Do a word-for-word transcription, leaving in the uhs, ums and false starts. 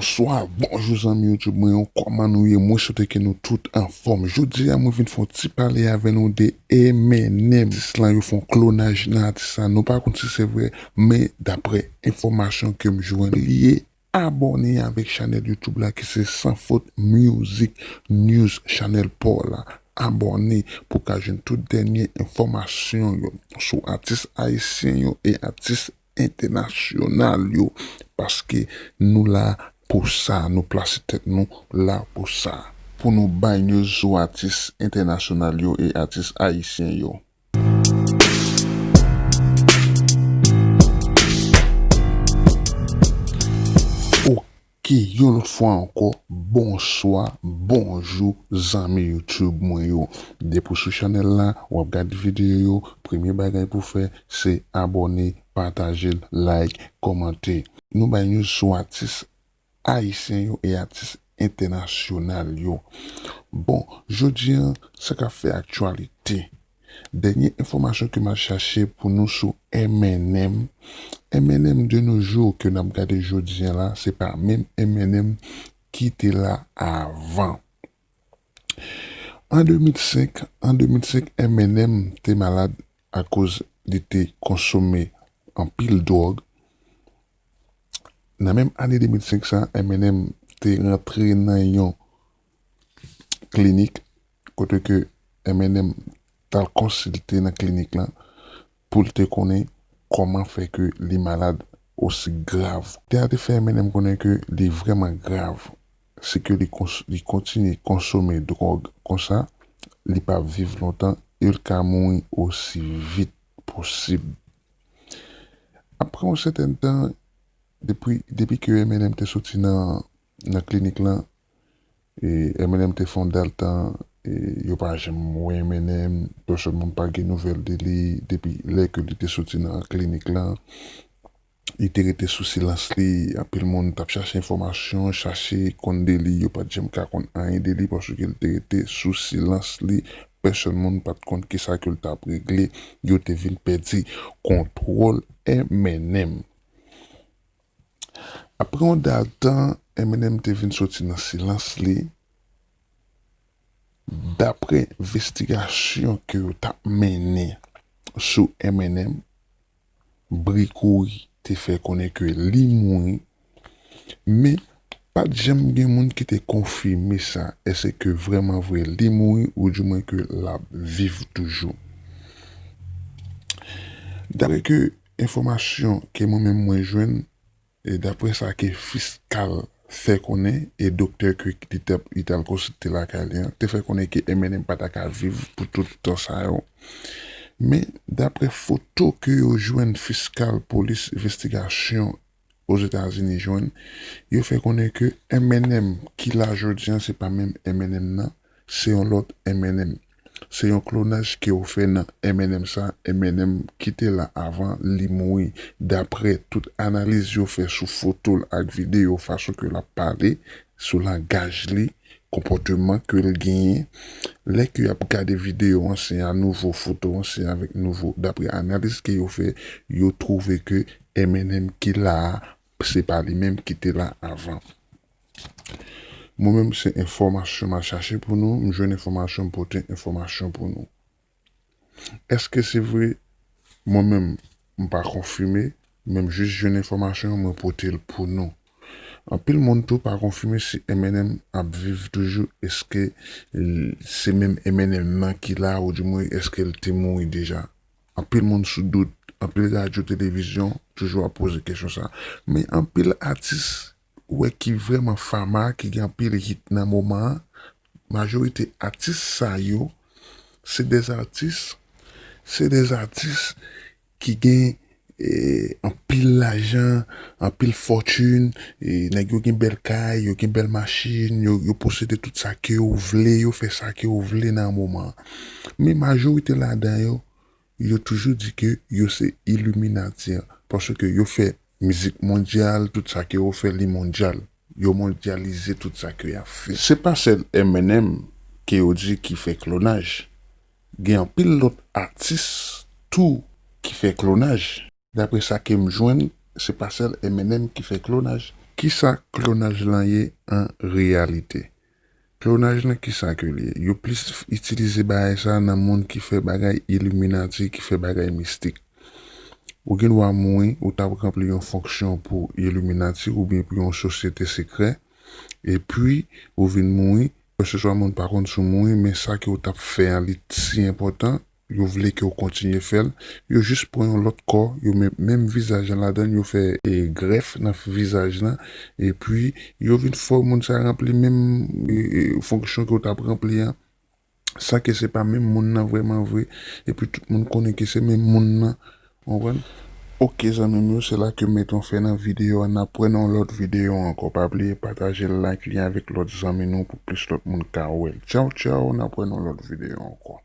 Bonswa, bonjou zanmi YouTube mwen yo, kòman nou ye? Mwen swete ke nou tout anfòm. Jodi a, mwen vin fè yon ti pale avè nou de Eminem. Atis lan, yo fè yon klonaj nan atis la. Nou pa konn si se vre, men daprè enfòmasyon ke m jwenn, li ye. Abòne avèk chanèl YouTube la ki se Sans Faute Music News Channel pa w la. Abòne pou w ka jwenn tout dènye enfòmasyon yo sou atis ayisyen yo e atis entènasyonal yo, paske nou la pou sa, nou plase tèt nou la pou sa, pou nou bay news sou atis entènasyonal yo e atis ayisyen yo. Ok, yon lòt fwa ankò, bonswa, bonjou, zanmi YouTube mwen yo. Depi w sou chanèl la, w ap gade videyo yo, premye bagay pou w fè, se abòne, pataje l, like, kòmante. Nou bay news sou atis ayisyen yo e atis entènasyonal yo. Bon, jodi a, sa k ap fè aktyalite. Dènye enfòmasyon ke m al chache pou nou sou M N M. M N M de nos jours ke n ap gade jodi a la, se pa menm M N M ki te la avan. An de mil senk, an de mil senk, M N M te malad akoz li te konsome anpil dwòg. Nan menm ane de mil senk sa, M N M te rantre nan yon klinik kote ke M N M t al konsilte nan klinik lan pou l te konnen kòman fè ke li malad osi grav. Doktè a te fè M N M konnen ke li vrèman grav, se ke li kons-, li kontinye konsome dwòg konsa, li p ap viv lontan e l ka mouri osi vit posib. Apre yon sèten tan, depi, depi ke M N M te soti nan, nan klinik lan, e M N M te fè yon dal tan, e yo pa janm wè M N M, pèsòn moun pa gen nouvèl de li, depi lè ke li te soti nan klinik lan, li te rete sou silans li, anpil moun t ap chache enfòmasyon, chache konn de li, yo pa t janm ka konn anyen de li, paske li te rete sou silans li, pèsòn moun pa t konn kisa ke l t ap regle, yo te vin pèdi kontwòl M N M. Apre yon dal tan, M N M te vin soti nan silans li. Daprè envestigasyon ke yo t ap mennen sou M N M, Bri Kouri te fè konnen ke li mouri, men pa t janm gen moun ki te konfime sa, èske vrèman vre li mouri oudimwen ke l ap viv toujou. Daprè ke enfòmasyon ke mwen menm mwen jwenn, e daprè sa ke fiskal fè konnen, e doktè ke li t ap, li t al konsilte lakay li an, te fè konnen ke M N M pa ta ka viv pou tout tan sa yo. Men, daprè foto ke yo jwenn fiskal polis envestigasyon Ozetazini jwenn, yo fè konnen ke M N M ki la jodi an, se pa menm M N M nan, se yon lòt M N M. Se yon klonaj ke yo fè nan M N M sa, M N M ki te la avan li mouri. Daprè tout analiz yo fè sou foto l ak videyo, fason ke l ap pale, sou langaj li, konpòteman ke l genyen, lè ke y ap gade videyo an, se a nouvo, foto an, se avèk nouvo. Daprè analiz ke yo fè, yo twouve ke M N M ki la a, se pa li menm ki te la avan. Mwen menm, se enfòmasyon m al chache pou nou, m jwenn enfòmasyon, m pote enfòmasyon pou nou. Èske se vre? Mwen menm, m pa konfime, men m jis jwenn enfòmasyon an, mwen pote l pou nou. Anpil moun tou pa konfime si M N M ap viv toujou, èske l, se menm M N M nan ki la, oudimwen èske l te mouri deja? Anpil moun sou dout, anpil radyo, televizyon toujou ap poze kesyon sa. Men anpil atis, ou wè, ki vrèman fama, ki gen anpil hit nan moman an, majorite atis sa yo, se de atis, se de atis ki gen, e, anpil lajan, anpil fòtin, e, nèg yo gen bèl kay, yo gen bèl machin, yo, yo posede tout sa ke yo vle, yo fè sa ke yo vle nan moman an. Men majorite ladan yo, yo toujou di ke yo se Illuminati an, paske yo fè mizik mondyal, tout sa ke yo fè li mondyal. Yo mondyalize tout sa ke y ap fè. Se pa sèl M N M ke yo di ki fè klonaj. Gen anpil lòt atis tou ki fè klonaj. Daprè sa ke m jwenn, se pa sèl M N M ki fè klonaj. Kisa klonaj lan ye an reyalite? Klonaj lan, kisa ke l ye? Yo plis itilize bagay sa nan moun ki fè bagay Illuminati, ki fè bagay mistik. Ou gen dwa mouri, ou t ap ranpli yon fonksyon pou Illuminati oubyen pou yon sosyete sekrè, epi ou vin mouri, keseswa moun pa konn si w mouri, men sa ke w t ap fè an, li si enpòtan, yo vle ke w kontinye fè l, yo jis pran yon lòt kò, yo met menm vizaj lan ladan l, yo fè e, grèf nan vizaj lan, epi yo vin fè moun sa ranpli menm e, e, fonksyon ke w t ap ranpli an, san ke se pa menm moun nan vrèman vre, epi tout moun konnen ke se menm moun nan, w konprann? Oke zanmi m yo, se la ke m met yon fen nan videyo a, n ap wè nan yon lòt videyo ankò. Pa bliye pataje l, like li avèk lòt zanmi nou pou plis lòt moun ka wè l. Tchaw tchaw, n ap wè nan yon lòt videyo ankò.